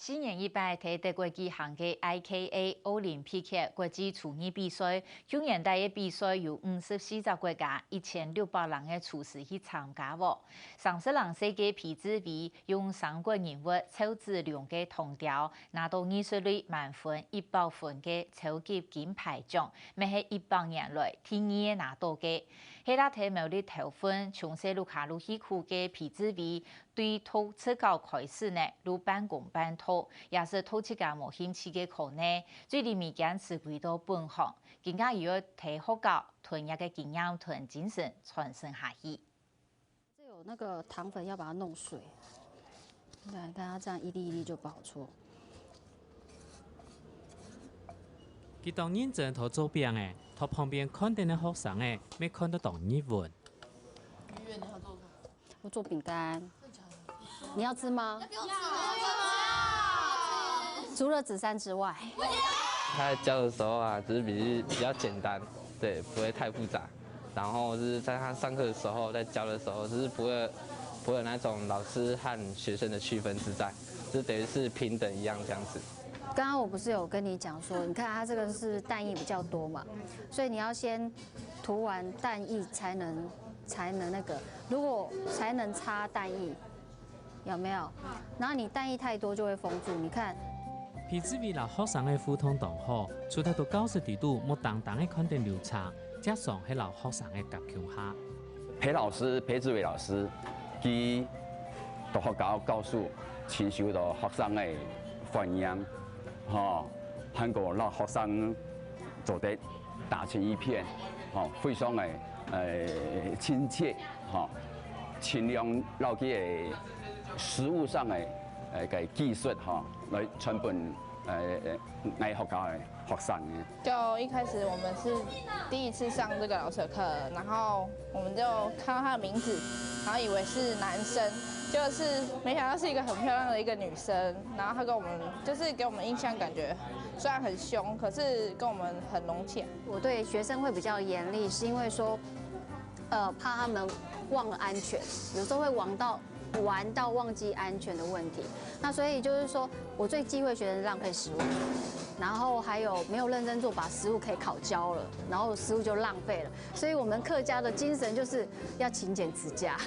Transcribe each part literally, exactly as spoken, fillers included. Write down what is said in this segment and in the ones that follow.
四年一擺在德國舉行个I K A奧林匹克國際廚藝比賽，舊年底个比賽有五十四隻國家、一千六百人个廚師去參加哦。三十零歲个皮志偉用三國人物趙子龍个銅雕，拿到藝術類滿分一百分个超級金牌獎，乜係一百年來第二个拿到个。係辣在苗栗頭份，從細屋下路去苦个皮志偉， 對讀職高開始呢，就半工半讀，也係讀自家無興趣个科呢，最尾堅持歸到本行，今下又愛在學校同樣个經驗同精神傳承下去。這有那個糖粉要把它弄碎，對，看它這樣一粒一粒就不好搓。佢當認真在做餅仔，在旁邊看等个學生仔，乜看到當入文。我做餅乾。你要吃嗎？除了紫杉之外。他在教的时候啊，只是比比较简单，对，不会太复杂。然后就是在他上课的时候，在教的时候，就是不会不会有那种老师和学生的区分之在，就等于是平等一样这样子。刚刚我不是有跟你讲说，你看它这个是蛋液比较多嘛，所以你要先涂完蛋液才能才能那个，如果才能擦蛋液，有没有？然后你蛋液太多就会封住，你看。皮志偉摎學生个互動當好，除忒在教室裡肚目盯盯个看等流程，輒常係摎學生个夾共下。 陪老师，陪志偉老師，佢在學校教書，親手在學生个反應，吼，還過讓學生做得打成一片，吼，非常个呃親切，吼，盡量讓佢个實務上个呃个技術，吼，來傳分呃呃𠊎學校个學生个。 就一开始我们是第一次上这个老师的课，然后我们就看到他的名字，然后以为是男生，就是没想到是一个很漂亮的一个女生，然后他跟我们就是给我们印象感觉虽然很凶，可是跟我们很融洽。我对学生会比较严厉，是因为说，呃，怕他们忘了安全，有时候会玩到玩到忘记安全的问题。那所以就是说，我最忌讳学生浪费食物，然后还有没有认真做，把食物可以烤焦了，然后食物就浪费了。所以我们客家的精神就是要勤俭持家。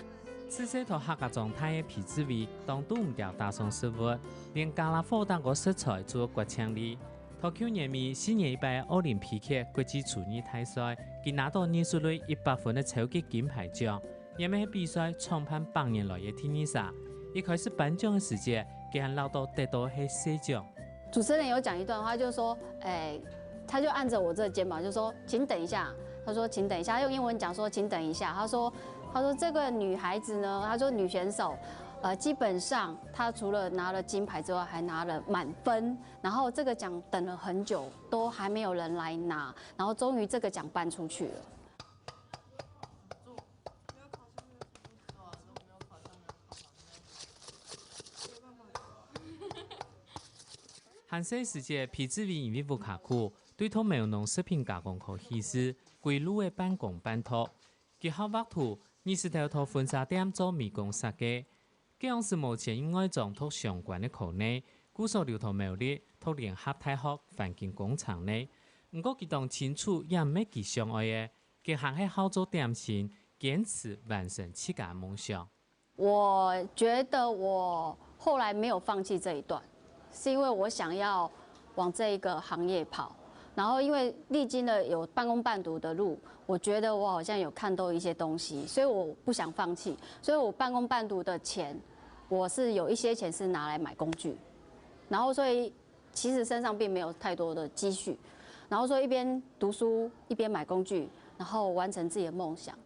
自細在客家庄大个皮志偉，當堵毋著打爽食物，連加拿火頂个食材都會決定哩。在舊年尾四年一擺奧林匹克國際廚藝大賽，佢拿到藝術類一百分个超級金牌獎， 也乜係比賽創辦百年來个第二儕。一開始頒獎个時節，佢還恅著得到係細獎。主持人有讲一段话，就是说，哎，他就按着我这个肩膀，就说：“请等一下。”他说：“请等一下。”他用英文讲说：“请等一下。”他说：“他说这个女孩子呢，他说女选手，呃，基本上她除了拿了金牌之外，还拿了满分。然后这个奖等了很久，都还没有人来拿，然后终于这个奖颁出去了。” 還細時節，皮志偉因為屋下苦，對讀苗農食品加工科起始，歸路仔半工半讀。佢好畫圖，日時頭在婚紗店做美工設計。該央時無錢入外庄讀相關个科呢，故所留在苗栗讀聯合大學環境工程呢。毋過佢當清楚，這毋係佢想愛个，佢還係好做點心，堅持完成自家个夢想。 我觉得我后来没有放弃这一段，是因为我想要往这一个行业跑。然后因为历经了有半工半读的路，我觉得我好像有看到一些东西，所以我不想放弃。所以我半工半读的钱，我是有一些钱是拿来买工具，然后所以其实身上并没有太多的积蓄，然后所以一边读书一边买工具，然后完成自己的梦想。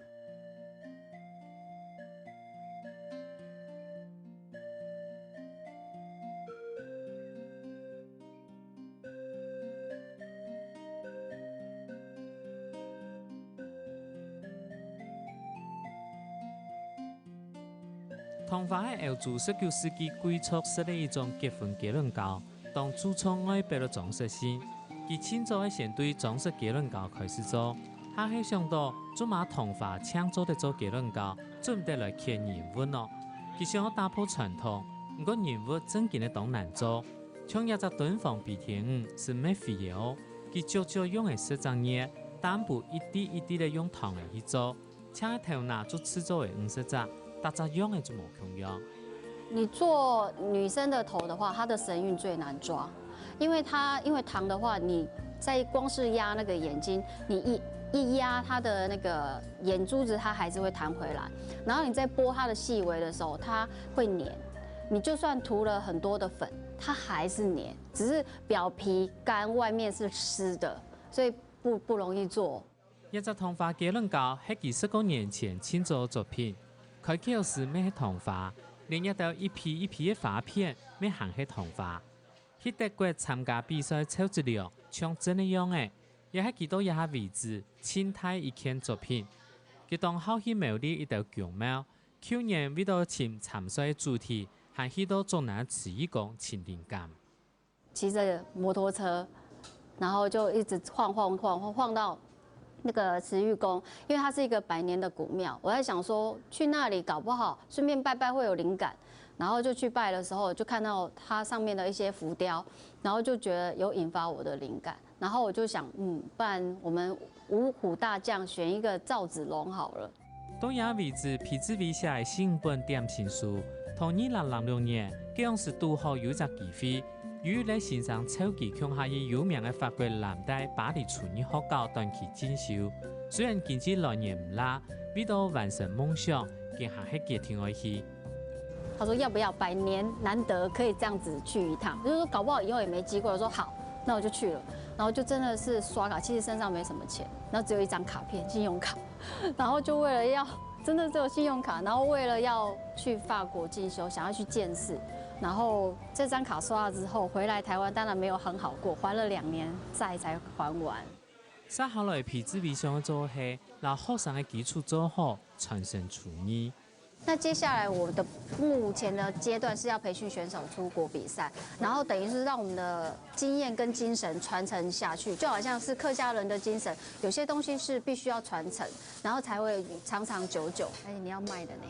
糖花係歐洲十九世紀貴族食个一種結婚雞卵糕，當注重外表个裝飾性。佢盡早愛先對裝飾雞卵糕開始做，下係想到做麼糖花淨做得做雞卵糕，做毋得來挾人物哦。佢想要打破傳統，毋過人物正經个當難做，像這隻敦煌飛天魚係Matthew个哦，佢足少用个十隻月，擔布一滴一滴个用糖仔去做，淨係頭那就製作个五十隻，逐隻樣仔就無共樣。你做女生的头的话，她的神韵最难抓，因为她因为糖的话，你在光是压那个眼睛，你一一压她的那个眼珠子，它还是会弹回来。然后你在拨她的细微的时候，它会黏。你就算涂了很多的粉，它还是黏，只是表皮干，外面是湿的，所以不不容易做。這隻糖花雞卵糕係佢十過年前盡早个作品，開口時乜係糖花，連這兜一批一批个花片乜還係糖花。去德國參加比賽湊質量，像真个樣仔，也係佢到這下為止盡大一件作品。佢當好去苗栗一兜宮廟，舊年為到尋參賽个主題，還去到竹南慈濟宮尋靈感。骑着摩托车，然后就一直晃晃晃晃晃到那个慈玉宫，因为它是一个百年的古庙。我在想说，去那里搞不好顺便拜拜会有灵感，然后就去拜的时候，就看到它上面的一些浮雕，然后就觉得有引发我的灵感，然后我就想，嗯，不然我们五虎大将选一个赵子龙好了。到這為止，皮志偉寫个四五本點心書，到二零零六年，該央時堵好有隻機會，有一個先生湊佢共下去有名个法國藍帶巴黎廚藝學校短期進修。雖然經濟來源毋罅，為到完成夢想，佢還係決定愛去。他说要不要？百年难得可以这样子去一趟，就是说搞不好以后也没机会。我说好，那我就去了。然后就真的是刷卡，其实身上没什么钱，然后只有一张卡片，信用卡，然后就为了要真的只有信用卡，然后为了要去法国进修，想要去见识，然后这张卡刷了之后，回来台湾当然没有很好过，还了两年债才还完。接下來皮志偉想愛做个係，摎學生个基礎做好，傳承廚藝。那接下来我的目前的阶段是要培训选手出国比赛，然后等于是让我们的经验跟精神传承下去，就好像是客家人的精神，有些东西是必须要传承，然后才会长长久久。而且你要卖的呢，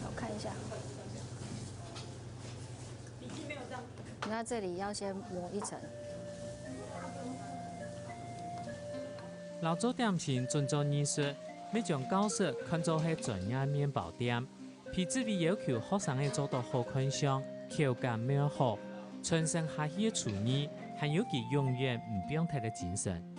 我看一下，你看这里要先抹一层。摎做點心準做藝術，乜將教室看做係專業麵包店。皮志偉要求學生仔做到好看相，口感乜愛好，傳承下去个廚藝，還有佢永遠毋放忒个精神。